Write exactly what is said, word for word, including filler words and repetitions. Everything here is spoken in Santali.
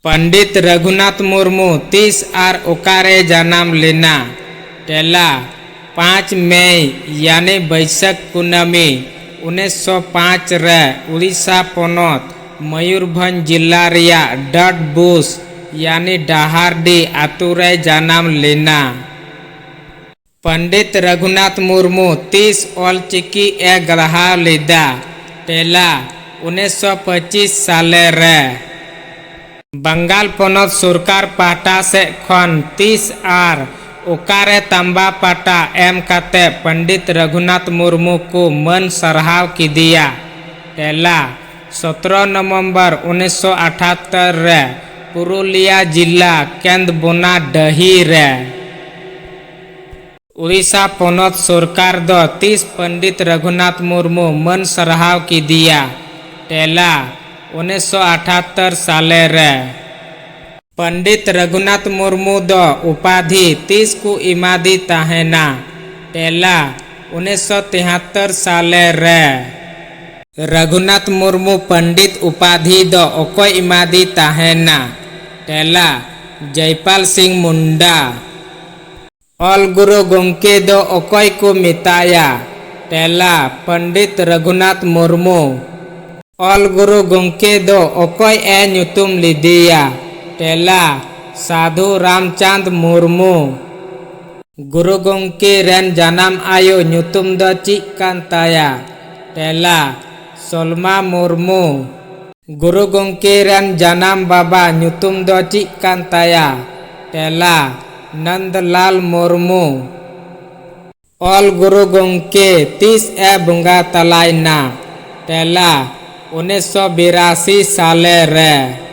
ᱯᱚᱱᱰᱤᱛ ᱨᱟᱹᱜᱷᱩᱱᱟᱛᱷ ᱢᱩᱨᱢᱩ ᱛᱤᱥ ᱟᱨ ᱚᱠᱟᱨᱮ ᱡᱟᱱᱟᱢ ᱞᱮᱱᱟ? ᱛᱮᱞᱟ, ᱯᱟᱸᱪ ᱢᱮᱭ ᱭᱟᱱᱤ ᱵᱟᱹᱭᱥᱟᱹᱠᱷ ᱠᱩᱱᱟᱹᱢᱤ ᱩᱱᱤᱥᱥᱚ ᱯᱟᱸᱪ ᱨᱮ ᱩᱲᱤᱥᱥᱟ ᱯᱚᱱᱚᱛ ᱢᱚᱭᱩᱨᱵᱷᱚᱸᱡᱽ ᱡᱤᱞᱟ ᱨᱮᱭᱟᱜ ᱰᱟᱰᱵᱩᱥ ᱭᱟᱱᱤ ᱰᱟᱦᱟᱨᱰᱤ ᱟᱛᱳ ᱨᱮᱭ ᱡᱟᱱᱟᱢ ᱞᱮᱱᱟ᱾ ᱯᱚᱱᱰᱤᱛ ᱨᱟᱹᱜᱷᱩᱱᱟᱛᱷ ᱢᱩᱨᱢᱩ ᱛᱤᱥ ᱚᱞ ᱪᱤᱠᱤ ᱮ ᱜᱟᱲᱦᱟᱣ ᱞᱮᱫᱟ? ᱛᱮᱞᱟ, ᱩᱱᱤᱥᱥᱚ ᱯᱚᱸᱪᱤᱥ ᱥᱟᱞᱮ ᱨᱮ᱾ ᱵᱟᱝᱜᱟᱞ ᱯᱚᱱᱚᱛ ᱥᱚᱨᱠᱟᱨ ᱯᱟᱦᱴᱟ ᱥᱮᱫ ᱠᱷᱚᱱ ᱛᱤᱥ ᱟᱨ ᱚᱠᱟᱨᱮ ᱛᱟᱢᱵᱟ ᱯᱟᱴᱟ ᱮᱢ ᱠᱟᱛᱮ ᱯᱚᱱᱰᱤᱛ ᱨᱟᱹᱜᱷᱩᱱᱟᱛᱷ ᱢᱩᱨᱢᱩ ᱠᱚ ᱢᱟᱹᱱ ᱥᱟᱨᱦᱟᱣ ᱠᱮᱫᱮᱭᱟ? ᱛᱮᱞᱟ, ᱥᱚᱛᱨᱚ ᱱᱚᱵᱷᱮᱢᱵᱚᱨ ᱩᱱᱤᱥᱥᱚ ᱟᱴᱷᱟᱛᱛᱚᱨ ᱨᱮ ᱯᱩᱨᱩᱞᱤᱭᱟ ᱡᱤᱞᱟ ᱠᱮᱸᱫᱽᱵᱚᱱᱟ ᱰᱟᱹᱦᱤ ᱨᱮ᱾ ᱩᱲᱤᱥᱥᱟ ᱯᱚᱱᱚᱛ ᱥᱚᱨᱠᱟᱨ ᱫᱚ ᱛᱤᱥ ᱯᱚᱱᱰᱤᱛ ᱨᱟᱹᱜᱷᱩᱱᱟᱛᱷ ᱢᱩᱨᱢᱩ ᱢᱟᱹᱱ ᱥᱟᱨᱦᱟᱣ ᱠᱮᱫᱮᱭᱟ? ᱛᱮᱞᱟ, ᱩᱱᱤᱥᱥᱚ ᱟᱴᱷᱟᱛᱛᱚᱨ ᱥᱟᱞᱮ ᱨᱮ᱾ ᱯᱚᱱᱰᱤᱛ ᱨᱟᱹᱜᱷᱩᱱᱟᱛᱷ ᱢᱩᱨᱢᱩ ᱫᱚ ᱩᱯᱟᱫᱷᱤ ᱛᱤᱥ ᱠᱚ ᱮᱢᱟᱫᱮ ᱛᱟᱦᱮᱱᱟ? ᱛᱮᱞᱟ, ᱩᱱᱤᱥᱥᱚ ᱛᱮᱦᱟᱛᱛᱚᱨ ᱥᱟᱞᱮ ᱨᱮ᱾ ᱨᱟᱹᱜᱷᱩᱱᱟᱛᱷ ᱢᱩᱨᱢᱩ ᱯᱚᱱᱰᱤᱛ ᱩᱯᱟᱫᱷᱤ ᱫᱚ ᱚᱠᱚᱭ ᱮᱢᱟᱫᱮ ᱛᱟᱦᱮᱱᱟ? ᱛᱮᱞᱟ, ᱡᱚᱭᱯᱟᱞ ᱥᱤᱝ ᱢᱩᱱᱰᱟ᱾ ᱚᱞ ᱜᱩᱨᱩ ᱜᱚᱢᱠᱮ ᱫᱚ ᱚᱠᱚᱭ ᱠᱚ ᱢᱮᱛᱟᱭᱟ? ᱛᱮᱞᱟ, ᱯᱚᱱᱰᱤᱛ ᱨᱟᱹᱜᱷᱩᱱᱟᱛᱷ ᱢᱩᱨᱢᱩ᱾ ᱚᱞ ᱜᱩᱨᱩ ᱜᱚᱢᱠᱮ ᱫᱚ ᱚᱠᱚᱭ ᱮ ᱧᱩᱛᱩᱢ ᱞᱮᱫᱮᱭᱟ? ᱛᱮᱞᱟ, ᱥᱟᱫᱷᱩ ᱨᱟᱢᱪᱟᱸᱫᱽ ᱢᱩᱨᱢᱩ᱾ ᱜᱩᱨᱩ ᱜᱚᱢᱠᱮ ᱨᱮᱱ ᱡᱟᱱᱟᱢ ᱟᱭᱳ ᱧᱩᱛᱩᱢ ᱫᱚ ᱪᱮᱫ ᱠᱟᱱ ᱛᱟᱭᱟ? ᱛᱮᱞᱟ, ᱥᱚᱞᱢᱟ ᱢᱩᱨᱢᱩ᱾ ᱜᱩᱨᱩ ᱜᱚᱢᱠᱮ ᱨᱮᱱ ᱡᱟᱱᱟᱢ ᱵᱟᱵᱟ ᱧᱩᱛᱩᱢ ᱫᱚ ᱪᱮᱫ ᱠᱟᱱ ᱛᱟᱭᱟ? ᱛᱮᱞᱟ, ᱱᱚᱱᱫᱞᱟᱞ ᱢᱩᱨᱢᱩ᱾ ᱚᱞ ᱜᱩᱨᱩ ᱜᱚᱢᱠᱮ ᱛᱤᱥ ᱮ ᱵᱚᱸᱜᱟ ᱛᱟᱞᱟᱭᱮᱱᱟ? ᱛᱮᱞᱟ, ᱩᱱᱤᱥᱥᱚ ᱵᱤᱨᱟᱥᱤ ᱥᱟᱞᱮ ᱨᱮ᱾